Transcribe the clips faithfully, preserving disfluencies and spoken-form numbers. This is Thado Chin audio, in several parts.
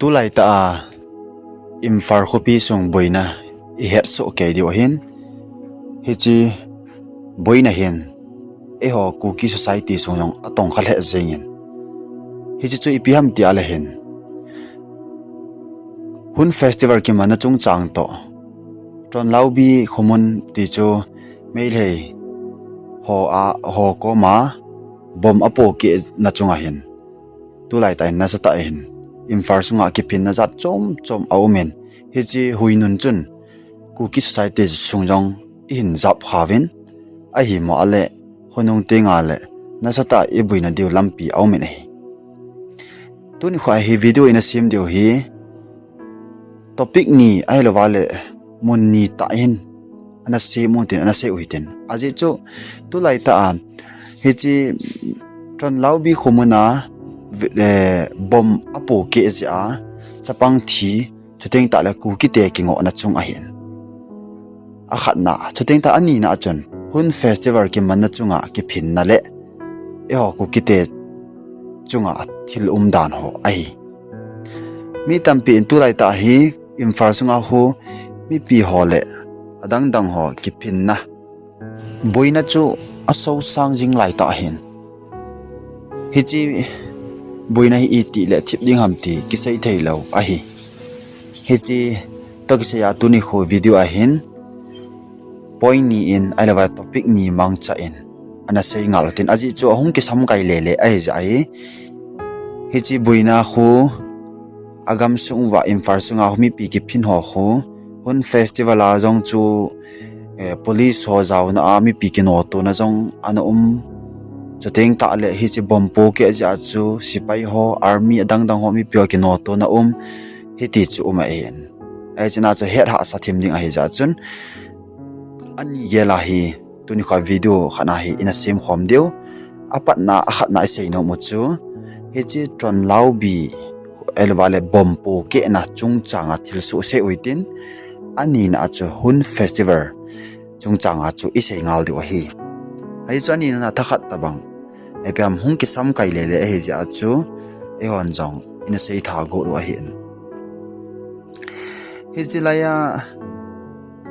Tulai ta a Imphal khopi sung boina i het soh kei diu ahin. Hiche boina hin eiho Kuki society sung jong atong kha lheh jengin. Hiche chu ipi ham ti a le hin, Hun Festival kimanna chungchang toh Tonlaubi khomun ti chu Meitei ho a, ho koma bomb apohkeh na chunga hin, tulai ta in nasatah in Imphal sunga kiphinna jat chom chom aumin, hiche huinun chun Kuki society sung jong ihin jap khauvin, ahimo a le khonung tenga le nasatah iboina diu lampi aumin ahi. Tuni khoa hi video ina sem diu hi topic ni ahilouva le mun ni tah in ana sem u tin, ana sei u hitin. Ajeh chu tulai ta a hiche Tonlaubi khomuna bomb apohkeh jeh a chapang thi, chuteng tah le Kukite kingohna chung ahin. Akhatna, chuteng tah anina a chun Hun Festival kimanna chunga kiphinna le eiho Kukite chunga thil umdan ho ahi. Mi tampi in tulai ta hi Imphal sunga khu mipi ho le adang dang ho kiphinna boina chu asosang jing lai ta ahin. Hiche boina hi iti le thip ding ham ti kisei theilou ahi. Hiche toh kisai a tuni khu video a hin point ni in ahilouva topic ni mangcha in ana sei ngal tin, ajeh chu ahung kisam kai lele ahi jeh ahi. Hiche boina khu agamsung uva Imphal sunga mipi kiphin ho khu Hun Festival a jong chu police ho jaona a mipi kinotona jong ana um. Chuteng tah le hiche bomb pohkeh jeh a chu sepai ho, army adang dang ho mipi ho kinotona um, hiti chu um ahin. Hichena chu het hahsa thim ding ahi jeh chun, ani gel a hi tuni khoa video khatna hi ina sem khom diu. Apatna, akhatna isei nom u chu hiche Tonlaubi ahilouva le bomb pohkehna chungchanga thilsoh sei u hitin, anina a chu Hun Festival chungchanga chu isei ngal diu ahi. Hichu anina thakhat tobang ipi ham hung kisam kai lele ahi jeh a chu eihon jong ina sei tha got u ahin. Hiche laiya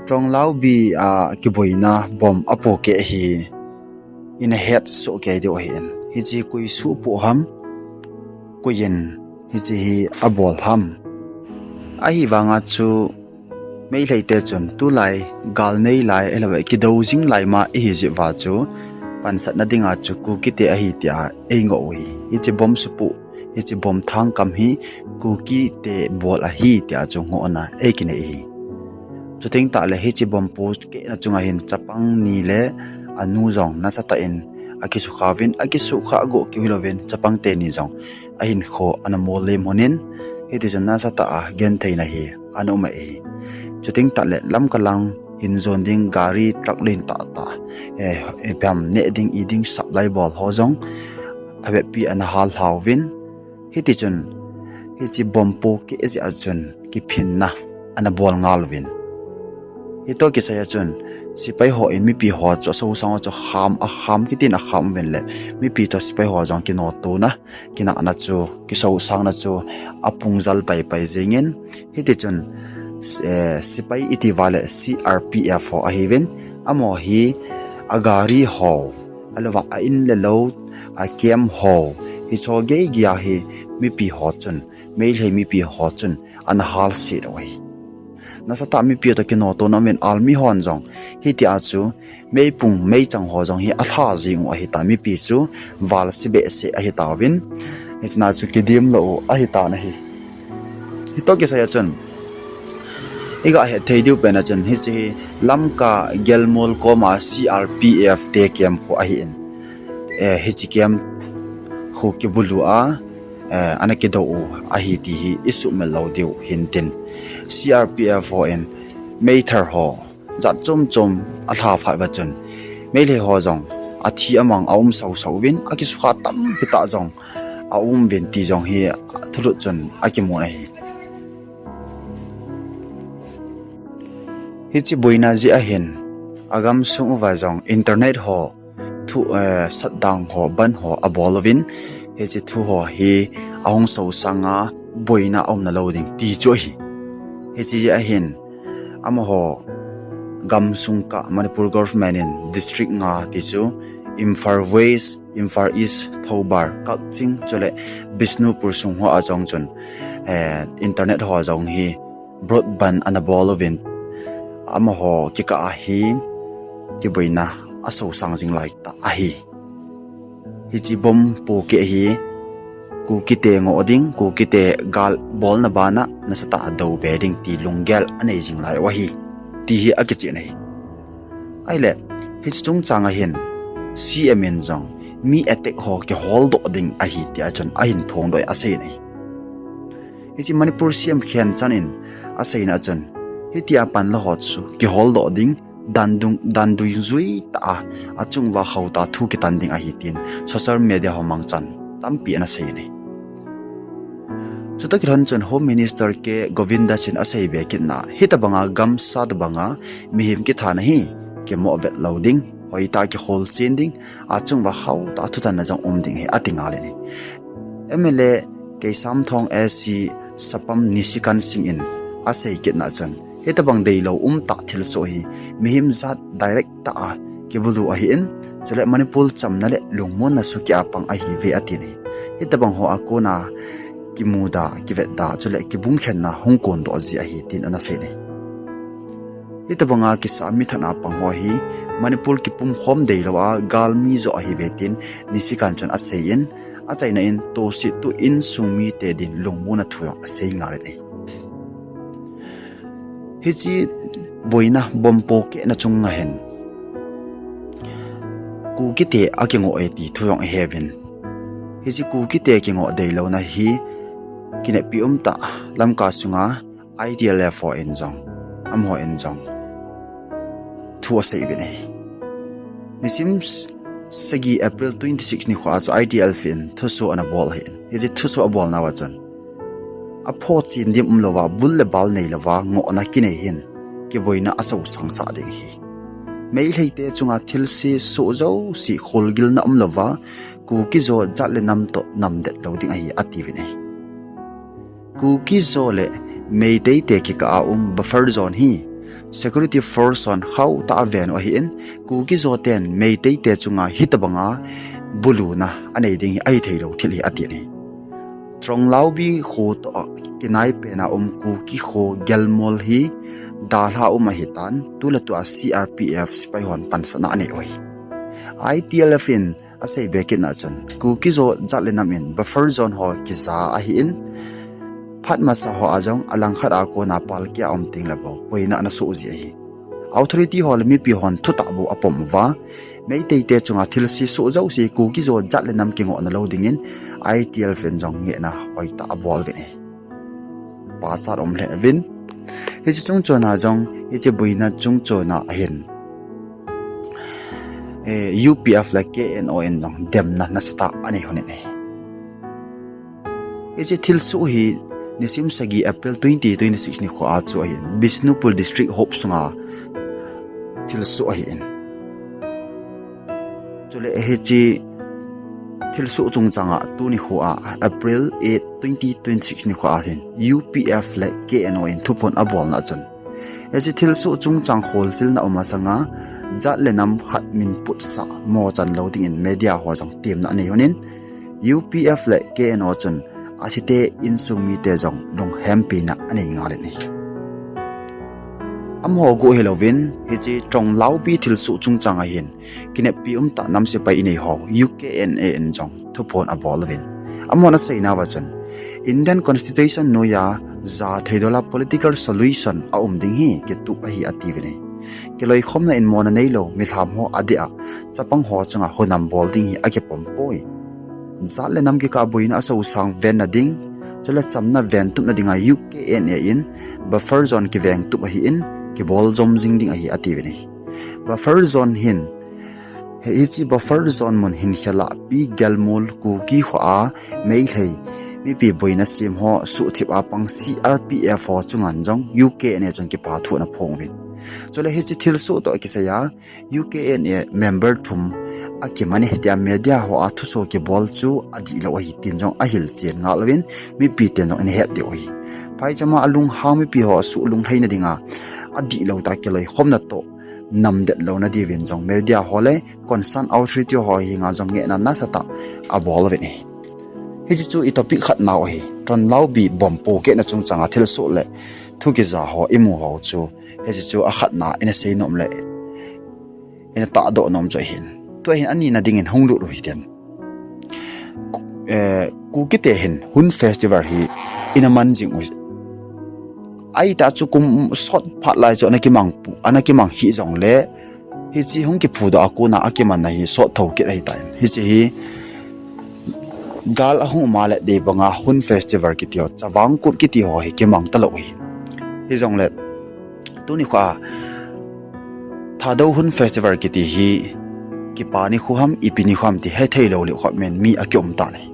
Tonglaubi a kiboina bomb apohkeh hi ina het soh kei diu ahin. Hiche koi suhpoh ham, koiyin hiche hi abol ham? Ahivanga chu Meiteite chun tulai gal nei lai, ahilouleh kidou jing lai ma ihi jeh uva chu pansatna dinga chu Kukite ahi tia eingoh u ahi. Hiche bomb suhpoh, hiche bomb thangkam hi Kukite bol ahi tia chu ngohna eikinei ahi. Chuteng tahle hiche bomb pohkehna chunga hin chapang ni le anu jong nasatah in akisukha uvin, akisukha agoh keu hilouvin chapang teni jong ahinkho ana mollem lhonin, hitichun nasatah a gentheina hi ana um ahi. Chuteng tahle Lamka lang hin jon ding gari, truck lien tahtah, eh, ipi ham neh ding, i ding, supply bol ho jong phabep pi ana hallha uvin, hitichun hiche bomb pohkeh jeh a chun kiphinna ana bol ngal uvin. Hitoh kisai a chun sepai hon mipi ho chu asosang ho chu kham, akham kitin akham uvin le mipi toh sepai ho jong kinotona, kinahna chu, kisosangna chu apung jal paipai jengin, hitichun, eh, sepai iti uva le C R P F ho ahiuvin, amaho hi agari ho, ahilouleh a in le lou, acamp ho, hicheho geigei a hi mipi ho chun, Meitei mipi ho chun ana halset u ahi. Nasatah mipi toh kinotona uvin, army hon jong hitia chu meipung meichang ho jong hi alha jing u ahitai, mipi chu val se behseh ahitauvin, hichena chu kidimlou u ahitan ahi. Hitoh kisai a chun iga hetthei diu pen a chun hiche hi Lamka Gelmol koma C R P F te camp khu ahin, eh, hiche camp khu kibulu a, eh, ana kidou u ahi ti hi isuhmil lou diu hintin, C R P F hon meithal ho jat chom chom alha phat uva chun Meitei ho jong athi amang aum sausau uvin, akisukha tampi tah jong aum uvin ti jong hi thulut chun akimun ahi. Hiche boina jeh a hin agamsung uva jong internet ho thu, eh, shutdown ho, bandh ho abol uvin, hiche thu ho hi ahung sosang a, boina aumna lou ding ti chu ahi. Hiche jeh ahin, amaho gamsung kah Manipur government in district nga ti chu Imphal West, Imphal East, Thoubal, Kakching chule Bishnupur sung hoa jong chun, eh, internet ho jong hi broadband ana bol uvin, amaho kikah a hi kiboina asosang jing lai tah ahi. Hiche bomb pohkeh hi Kukite ngoh ding, Kukite gal bolna bana nasatah a dou be ding ti lunggel anei jing lai u ahi, ti hi akicheh in ahi. Ahile, hiche chungchang ahin, C M in jong mi attack ho kiholdoh ding ahi tia chun ahin phongdoh in asei in ahi. Hiche Manipur C M Khemchand in aseina chun, hitia panla ho chu kiholdoh ding, dan dung, dan dui jui tah a, achung uva khauh tah a thu kitan ding ahi tin social media ho mangchan tampi ana sei in ahi. Chutoh kilhon chun Home Minister K Govindas in asei be kitna, hitobanga gamsa tobanga mihem kithana hi kimoh vet lou ding, hoitah a kikholchen ding, achung uva khauh tah a thutanna jong um ding ahi ati ngal in ahi. M L A Keisamthong A C Sapam Nishikant Singh in asei kitna chun, hitobang deilou umtah thilsoh hi mihem jat direct tah a kibulu ahin, chule Manipur chamna le lungmonna sukeh a pang ahiuve atin ahi. Hitobang ho a kona kimuda, kivetda, chule kibungkhenna hung kondoh ji ahi tin ana sei in ahi. Hitobanga kisa mithatna pang ho hi Manipur kipumkhom deilou a galmi joh ahiuve tin Nishikant chun asei in, achaina in tohsettu insung mite din lungmonna thu jong asei ngal in ahi. Hiche boina bomb pohkehna chunga hin Kukite akingoh e ti thu jong iheuvin. Hiche Kukite kingoh deilouna hi kineppi umtah Lamka sunga I T L F ho in jong, amaho in jong thu asei uvin ahi. Nisim sagi April twenty-six nikho a chu I T L F in thusoh ana bol ahin. Hiche thusoh abolnauva chun, aphochen dim umlouva, bul le bal neilouva ngohna kinei hin kiboina asosangsah ding ahi. Meiteite chunga thilse soh jouse kholgilna umlouva, Kuki-Zo jat le nam toh namdet lou ding ahi atiuvin ahi. Kuki-Zo le Meiteite kikah a um buffer zone hi security force hon khauhtah a ven u ahin, Kuki-Zo ten Meiteite chunga hitobanga buluna anei ding hi ahithei lou thil ahi atin ahi. Tronglaubi kho toh kinai pena um Kuki kho gelmol hi dalha um ahitan, tuletua C R P F sepai hon pansatna anei u ahi. I T L F in asei be kitna chun, Kuki-Zo jat le nam in buffer zone ho kija ahin, phat masa ho a jong alangkhat a kona palkeh a um tengle bou boina ana soh ji ahi. Authority ho le mipi hon thutah bou apom uva, Meiteite chunga thilse soh jouse Kuki-Zo jat le nam kingohna lou dingin I T L F in jong ngehna hoitah abol uvin ahi. Pachat um lheh uvin. Hiche chungchona jong, hiche boina chungchona ahin, eh, U P F le K N O in jong demna nasatah anei lhonin ahi. Hiche thilsoh hi nisim sagi April twenty twenty-six nikho a chu ahin, Bishnupur District hop sunga thilsoh ahin. Chule hiche thilsoh chungchanga tuni nikho a April eight, twenty twenty-six nikho a hin U P F le K N O in thuphon abolna chun, hiche thilsoh chungchang kholchilna um masanga jat le nam khat min putsah mochan lou dingin media ho jong temna anei lhonin, U P F le K N O chun athite insung mite jong lunghempina anei ngal in ahi. Amaho goh hilouvin, hiche Tronglaubi thilsoh chungchang ahin, kineppi umtah nam sepai inei ho U K N A in jong thuphon abol uvin, amahon aseinauva chun, Indian Constitution noiya jathei dola political solution aum ding hi kitup ahi atiuvin ahi. Kiloikhomna in mona neilou milham ho adeh a chapang ho chunga hunam bol ding hi akipom poi. Jat le nam kikah boina asosang venna ding, chule chamna ventupna dinga U K N A in buffer zone kivengtup ahin, kibol jom jing ding ahi atiuvin ahi. Buffer zone hin, hiche buffer zone mun hinkhelahpi gelmol Kuki kho a Meitei mipi boina sem ho suhthip a pang C R P F ho chunga jong U K N A chun kipathu ana phong uvin. Chule hiche thilsoh toh kisaiya U K N A member thum akiman e tia media hoa thuso kibol chu adihlou ahi tin jong ahilchen ngal uvin, mipi ten jong ina het diu ahi. Phaichama alunghang mipi ho suhlunglhaina dinga adihlou tah kiloikhomna toh namdet louna diuvin jong media ho le concern authority ho henga jong ngehna nasatah abol uvin ahi. Hiche chu i topic khatnau ahi. Tonlaubi bomb pohkehna chungchanga thilsoh le thu kija ho imu ho chu hiche chu akhatna ina seinom le ina tahdoh nom chu ahin. Tua hin anina dingin hung lut u hitin. Kukite hin Hun Festival hi ina man jing u, ahitah chu kum sot phat lai chu ana kimang hih jongle hiche hung kiphudoh a kona akimanna hi sot thou kit ahitan. Hiche hi gal ahung um a le dei banga Hun Festival kiti ho, Chavang Kut kiti ho hi kimang talou hi. Hijongle tuni khoa Thadou Hun Festival kiti hi kipa nikho ham ipi nikho ham ti hethei lou leu khop men mi akium tan ahi.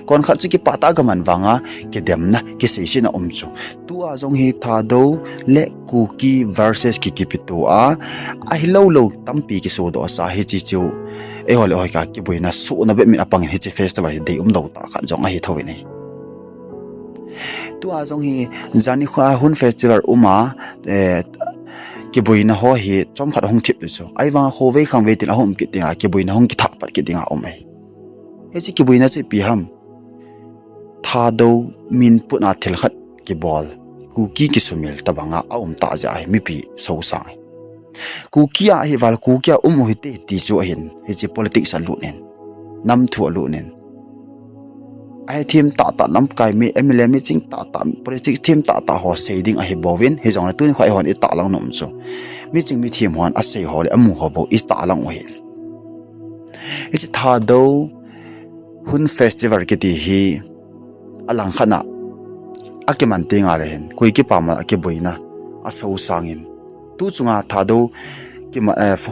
Konkhat chu kipah tah a gaman vanga kidemna kiseisetna um chu, tua jong hi Thadou le Kuki versus Kuki kikipeto a ahiloulou tampi kisodoh sa hiche chu eiho le eiho kikah kiboina sohna bep min apangin hiche festival hi deium lou tah khat jong ahi thouvin ahi. Tua jong hi jani khoa Hun Festival uma kiboina ho hi chomkhat ahung thip chu, ahivanga khovei khangvei tin ahung um kit dinga kiboina hung kithah pat kit dinga um ahi. Hiche kiboina chu ipi ham? Thadou min putna thilkhat kibol, Kuki kisumil tobanga aum tah jeh ahi, mipi sosang ahi. Kuki a ahival Kuki a um u hite ti chu ahin, hiche politics alut in, nam thu alut in, ahithim tahtah lamkai mi M L A miching tahtah politics thim tahtah ho sei ding ahibouvin, hijongle tuni khoa eihon itahlang nom chu miching mithim hon asei ho le amu ho bou itahlang u ahi. Hiche Thadou Hun Festival kiti hi alangkhatna akiman tengle hin koi kipah ma kiboina asosangin, tu chunga Thadou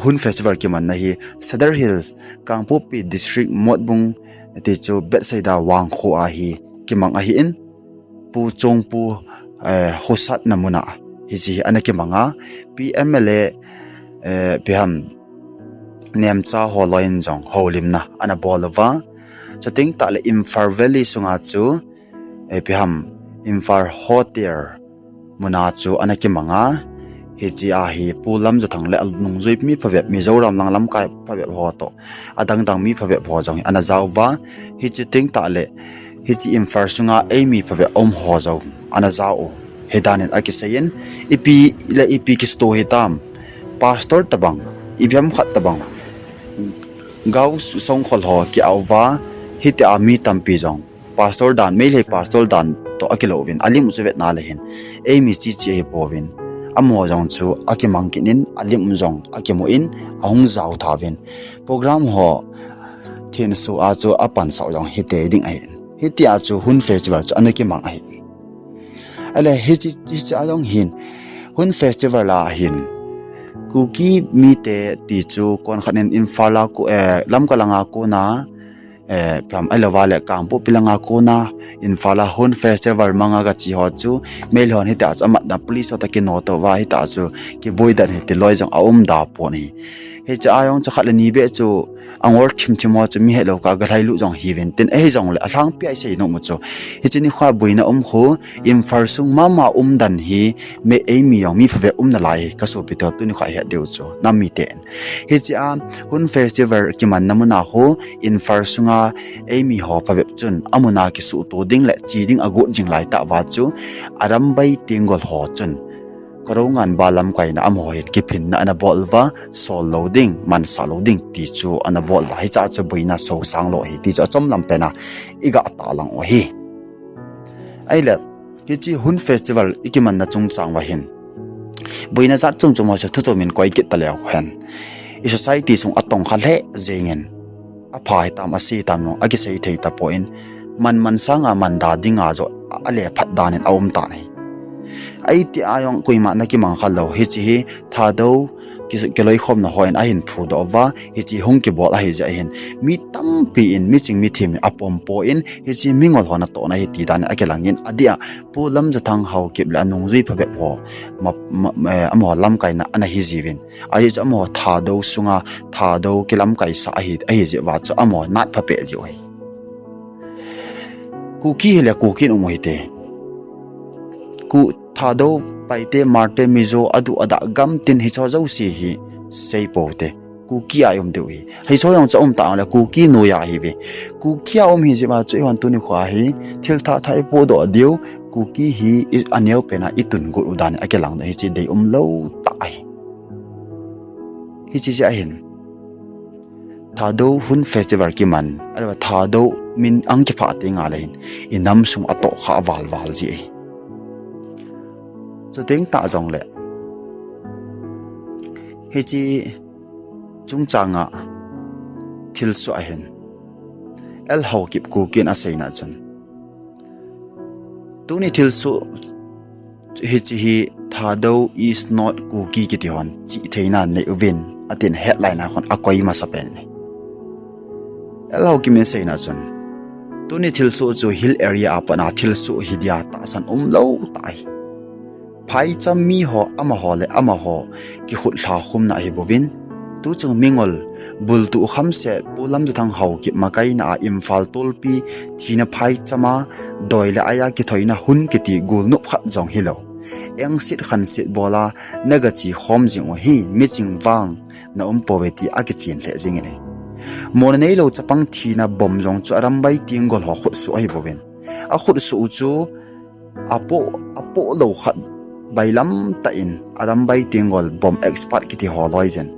Hun Festival kimanna hi Sadar Hills, Kangpokpi District, Motbung ti chu Bethsaida Wangkho a hi kimang ahin, Pu Chongpu khosatna muna hiche hi ana kimanga, P M L A ipi ham Nemcha ho loiyin jong houlimna ana bol uva, chuteng tahle Imphal Valley sunga chu ipi ham Imphal Hotel muna chu ana kimanga, hiche a hi Pu Lamjathang le anungjui mi phabep Mizoram lang lamkai phabep ho toh, adangdang mi phabep ho jong hi ana jaouva, hiche teng tahle hiche Imphal sunga eimi phabep aum ho jong ana jao u hidan in akiseiyin, ipi le ipi kisto hitam, pastor tobang, ipi ham khat tobang, gao songkhol ho kiauva, hitia mi tampi jong pastor dan, Meitei pastor dan toh akilouvin, alim u chu vetna le hin eimi chichi ahipouvin, amaho jong chu akimang kit in, alim u jong akimun, ahung jao thauvin, program ho thenso a chu apansah u jong hitei ding ahin, hitia chu Hun Festival chu ana kimang ahi. Ahile hiche, hiche a jong hin Hun Festival a hin Kuki mite ti chu konkhat in Imphal a, Lamka langa kona, ipi ham, ahilouva le Kangpokpi langa kona Imphal a Hun Festival manga gache ho chu Meitei hon hitia chu amatna police ho toh kinotou va hitia chu kiboidan hi ti loi jong aumda pon ahi. Hiche a jong chu khat le ni beh chu angol thimthim ho chu mi hetlou kah a galhailut jong hiuvin tin, ahijongle alhangpia isei nom u chu, hiche nikhoa boina um khu Imphal sung mama umdan hi eimi jong mi phabep umnalai kasopiteho, tuni khoa ihet diu chu nam miten, hiche a Hun Festival kimanna muna khu Imphal sunga eimi ho phabep chun amuna kisuhto ding le che ding agot jing laitah uva chu Arambai Tenggol ho chun Korounganba lamkaina amaho hin kiphinna ana bol uva, sol lou ding, mansah lou ding ti chu ana bol uva, hiche a chu boina sosang lou ahi ti chu achom lam pena iga tahlang u ahi. Ahile hiche Hun Festival ikimanna chungchang uva hin boina jat chom chom ho chu thu chom in koi kit taleu hen, i society sung atongkha lheh jengin, apha hitam ase hitam jong akisei thei tapon, manman sanga manda dinga joh ale phat dan in aum tan ahi. Ahitia jong koima ana kimang khalou, hiche hi Thadou ki-, kiloikhomna hon ahin phudoh uva, hiche hung kibol ahi jeh hin, mi tampi in, miching mithem in apompo in, hiche mingol ho natohna ahi ti dan in akilang in, adeh a, Pu Lamjathang Haokip le anungjui phabep ho, ma, ma, eh, amaho lamkaina ana hi jiuvin. Ajeh chu amaho Thadou sunga, Thadou kilamkaisa ahi, ahi jeh uva chu amaho nat phabep jiu ahi. Kuki hile Kuki in um u hite. Ku-, Thadou, Paite, Hmarte, Mizo, adu adah gam tin hicheho jouse hi seipou te. Kuki a i um diu hi. Hicheho jong chu aum tah le Kuki noiya ahiuve. Kuki a um hi jeh uva chu eihon tuni khoa hi thil thah thah i pohdoh diu, Kuki hi i, aneopen a i tun got u dan in akilang u hiche deium lou tah ahi. Hiche jeh a hin Thadou Hun Festival kiman, ahilou le Thadou min ang kiphah teng le hin, i nam sung atohkhah val val ji ahi. Chuteng tah jongle, hiche chungchang a thilsoh a hin, L Haokip Kuki in aseina chun, tuni thilsoh hiche hi Thadou is not Kuki kiti hon chihtheina nei uvin, atin headline a khun akoi masapen in. L Haokip in aseina chun, tuni thilsoh chu hill area a pat a thilsoh hi dia tahsan umlou tah ahi. Phaicham miho amaho le amaho kikhut lha khumna ahi bouvin, tuchung mingol bultuh khamset Pu Lamjathang Haokip makaina a Imphal tolpi thina phaicham a doi le aia kithoina Hun kiti golnop khat jong hilou, engset khanset bol a nagache khom jing u hi miching vang na um pouve ti akichen lheh jing in ahi. Mona neilou chapang thina bomb jong chu Arambai tenggol ho khutsoh ahi bouvin, akhutsoh u chu apoh, apoh lou khat bailam tah in Arambai tenggol bomb expert kiti ho loi jin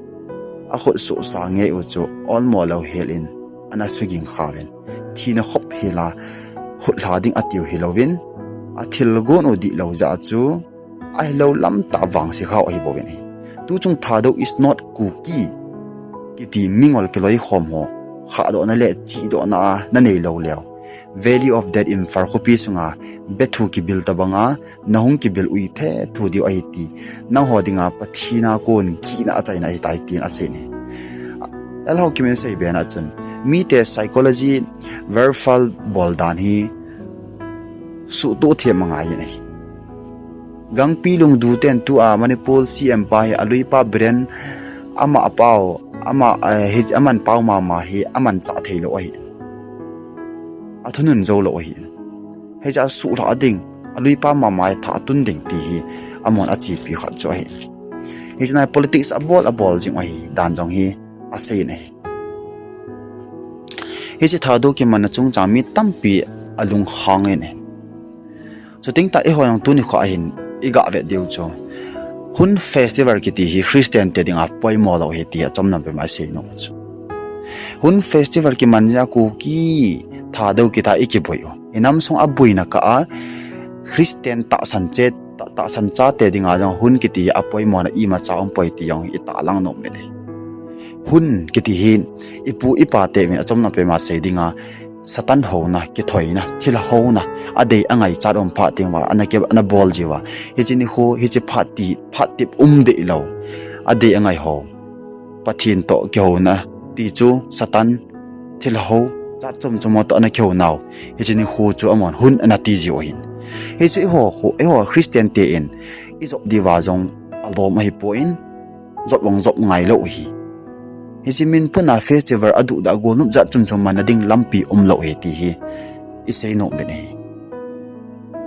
akhutsoh sa ngei u chu olmo lou hel in ana suging kha uvin, thina khop hel a khut lha ding atiu hilouvin, athilgon u dihlou jeh a chu ahilou lam tah vangse khau ahi bouvin ahi. Tuchung Thadou is not Kuki kiti mingol kiloikhom ho khahdohna le chihdohna a nanei lou leu, Valley of Death Imphal khopi sunga bethu kibil tobang a nahung kibil u thethu diu ahi ti, nangho dinga Pathen a kon gihna achaina ahitai tin asei in ahi. L Haokip in asei bena chun, mite psychology warfare bol dan hi suhtoh them angai in ahi. Gangpilung du ten tua Manipur C M pa hi aluipa Biren ama apao, ama, eh, hi, aman pao mama hi amanchah theilou ahi. Athunun joulou ahi. Hiche a suhlha ding, aluipa mama hi thah atun ding ti hi amahon achepi khat chu ahi. Hiche a politics abol, abol jing u ahi dan jong hi asei in ahi. Hiche Thadou kimanna chungchang mi tampi alunghang in ahi. Chuteng tah eiho jong tuni khoa hin iga vet diu chu, Hun Festival kiti hi Christian te dinga poimo lou ahi ti achom lam pema isei nom chu. Hun Festival kiman jeh a Kuki Thadou kiti a ikiboi u, inam sung a boina kah a Christian tahsan che, tah-, tahsan chate dinga jong Hun kiti hi apoimona imacha umpoi ti jong itahlang nom in ahi. Hun kiti hi ipu ipa teuvin achom lam pema sei dinga Satan houna, kithoina, thilha houna, adei angaichat um phat teng uva ana ke, ana bol jiuva, hiche nikho, hiche phat ti, phat tep um dehlou, adei angai ho, Pathen toh kihouna ti chu Satan, thilha ho, jat chom chom ho toh ana kihounau, hiche nikho chu amahon Hun ana ti jiu ahin. Hichu eiho khu, eiho Christian te in ijop diuva jong alom ahipoi, jop jong jop ngailou ahi. Hiche min puna festival aduhdah golnop jat chom chom manna ding lampi umlou ahi ti hi isei nom uvin ahi.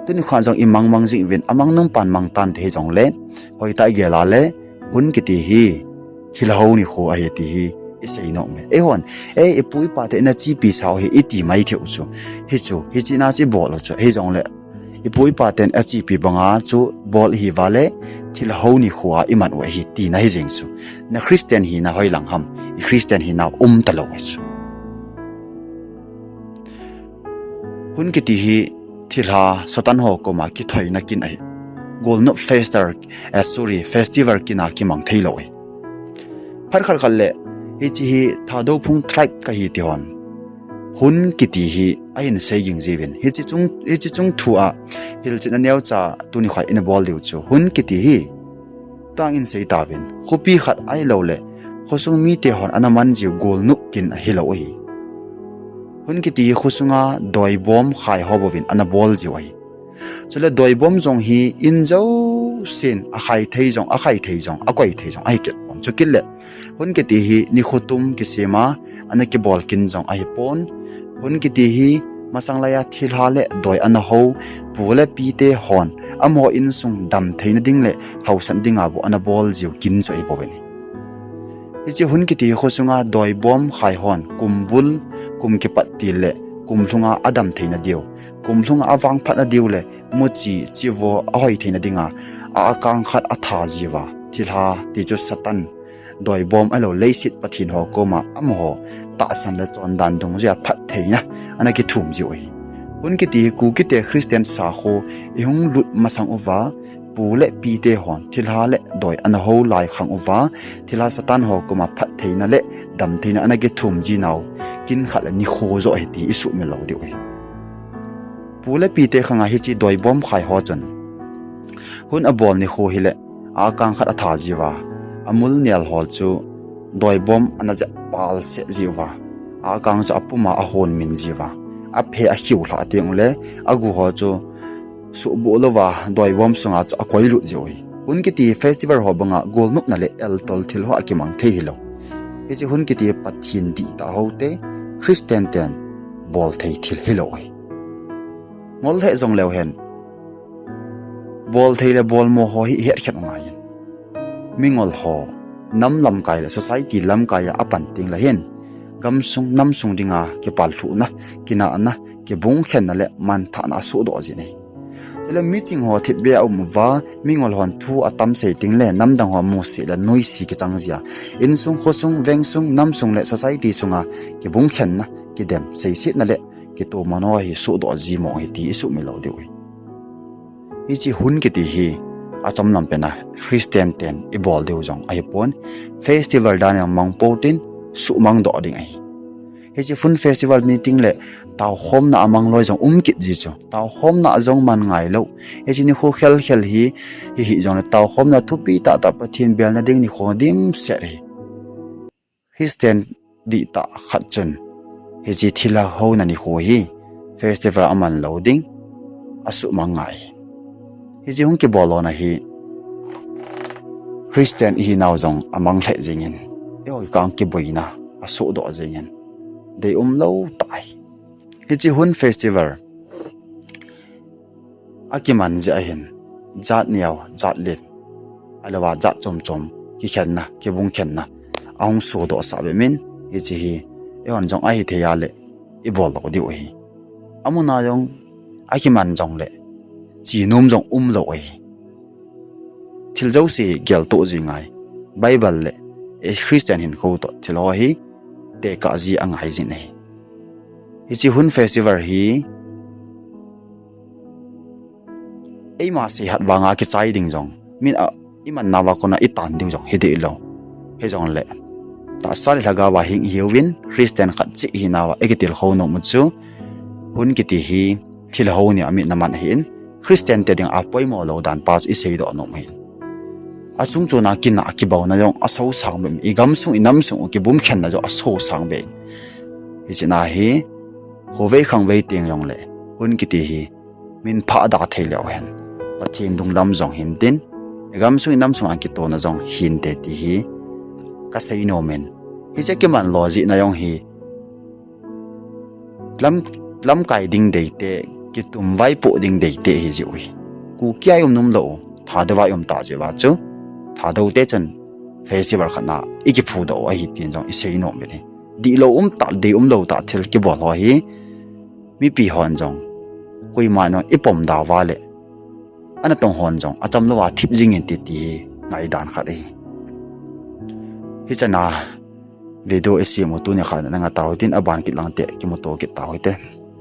Tuni khoa jong imang mang jing uvin, amang nom pan mang tante hijongle, hoitah a igel a le, Hun kiti hi thilha ho nikho ahi ti hi isei nom uve. Eihon, ei, ipu ipa te in achepi sau hi iti mai thei u chu, hichu, hiche na chu ibol u chu, hijongle ipu ipa ten achepi banga chu bol ihiuva le, thilha ho nikho a iman u ahi tina hijeng chu, na Christian hina hoilang ham, i Christian hina umtalou ahi chu. Hun kiti hi thilha Satan ho koma kithoina kin ahi. Golnop festival, eh, sorry, festival kin a kimang theilou ahi. Phat khat khat le, hiche hi Thadou phung tribe kahi ti hon, Hun kiti hi ahin sei ging jiuvin. Hiche chung, hiche chung thu a hilchetna neocha tuni khoa ina bol diu chu, Hun kiti hi Thuptang in seitauvin, khopi khat ahilouleh khosung mite hon ana man jiu golnop kin ahilou ahi. Hun kiti hi khosunga doibom khai ho bouvin ana bol jiu ahi. Chule doibom jong hi in jousen akhai thei jong, akhai thei jong, akoi thei jong ahi kit pon. Chukit le hun kiti hi nikho tum kisem a ana kibol kin jong ahi pon. Hun kiti hi masang laiya thilha le doi ana hou pu le pite hon amaho insung dam theina ding le haosa dinga bou ana bol jiu kin chu ahi bouvin ahi. Hiche hun kiti hi khosunga doibom khai hon kumbul, kum kipat til le kumlhunga adam theina diu, kumlhunga avangphatna diu le muchi chivo ahoi theina dinga a akang khat atha jiuva, thilha ti chu Satan, doibom ahilou leiset pathen ho koma amaho tahsan le chondan dungjuiya phattheina ana kithum jiu ahi. Hun kiti hi Kukite Christian sakho ihung lut masang uva pu le pite hon thilha le doi ana hou lai khang uva, thilha Satan ho koma phattheina le damtheina ana kithum jinau kin khat le nikho joh ahi ti isuhmil lou diu ahi. Pu le pite khanga hiche doibom khai ho chun hun abol nikho hile akang khat atha jiuva, amul nel ho chu doibom ana jep palseh jiuva, akang chu apuma ahon min jiuva, aphe akhiu lhah teng ule agu ho chu suhboh louva doibom sunga chu akoilut jiu ahi. Hun kiti festival ho banga golnopna le eltol thil ho akimang thei hilou. Hiche hun kiti Pathen dihtah houte, Christian ten bol thei thil hilou ahi. Ngol lheh jongleu hen, bol thei le bolmo ho hi hetkhen u ngaiyin. Mingol ho nam lamkai le society lamkai a apan tengle hin gamsung namsung dinga kipallhuhna, kinahna, kibungkhenna le manthahna asohdoh jin ahi. Chule miching ho thipbeh a um uva, mingol hon thu atam sei tengle namdang ho musih le noise kichang jia, insung, khosung, vengsung, namsung le society sunga kibungkhenna, kidem seisetna le kitohman ho hi sohdoh ji mong ahi ti isuhmil lou diu ahi. Hiche hun kiti hi achom lam pena Christian ten ibol diu jong ahipon, festival dan a mang pou tin suhmang doh ding ahi. Hiche hun festival ni tengle taokhomna amang loi jong um kit ji chu, taokhomna jong man ngailou. Hiche nikho khelkhel hi, hihi jongle taokhomna thupi tahtah Pathen belna ding nikho dimset ahi. Christian dihtah khat chun hiche thilha houna nikho hi festival aman lou ding, asuhmang ngai. Hiche hung kibol lona hi Christian ihinau jong amang lheh jengin, eiho kikah kiboina asohdoh jengin, deium lou tah ahi. Hiche hun festival akiman jeh ahin, jat neo, jat len, ahilouva jat chom chom kikhenna, kibungkhenna ahung sohdohsah bep in, hiche hi eihon jong ahithei a le ibol lou diu ahi. Amuna jong akiman jongle chenom jong umlou ahi. Thil jouse geltoh ji ngai, Bible le Christian hinkho toh thil ho hi tekah ji angai jin ahi. Hiche hun festival hi eima seikhat vanga kichai ding jong, min a, imannauva kona itan diu jong hidehlou. Hijongle tahsa le lhagaova hing ihiuvin, Christian khat cheh ihinauva ikitilkhou nom u chu, hun kiti hi thilha hou nia mitna man ahin, Christian te dinga apoimo lou dan pa chu iseidoh nom ahin. Achungchona kinah kibaona jong asosang beh in, igamsung inamsung u kibungkhenna jong asosang beh in. Hichena hi khovei khangvei teng jongle hun kiti hi minphah da thei leu hen, Pathen lunglam jong hintin, igamsung inamsung a kitona jong hinte ti hi kasei nom in. Hiche kiman lo jehna jong hi lam, lamkai ding deite, kitum vaipoh ding deite ahi jeh u hi. Kuki a i um nom lou u, Thadou a i um ta jeh uva chu, Thadou te chun festival khat na ikiphudoh u ahi tin jong isei nom in ahi. Dihlou umtah, deium lou tah thil kibol ho hi mipi hon jong, koiman jong ipom dauva le, anatong hon jong achamlouva thip jingin ti, ti hi ngaidan khat ahi. Hichena video isem u tunia khat nanga tao hitin, aban kit lang te kimuto kit tao hite.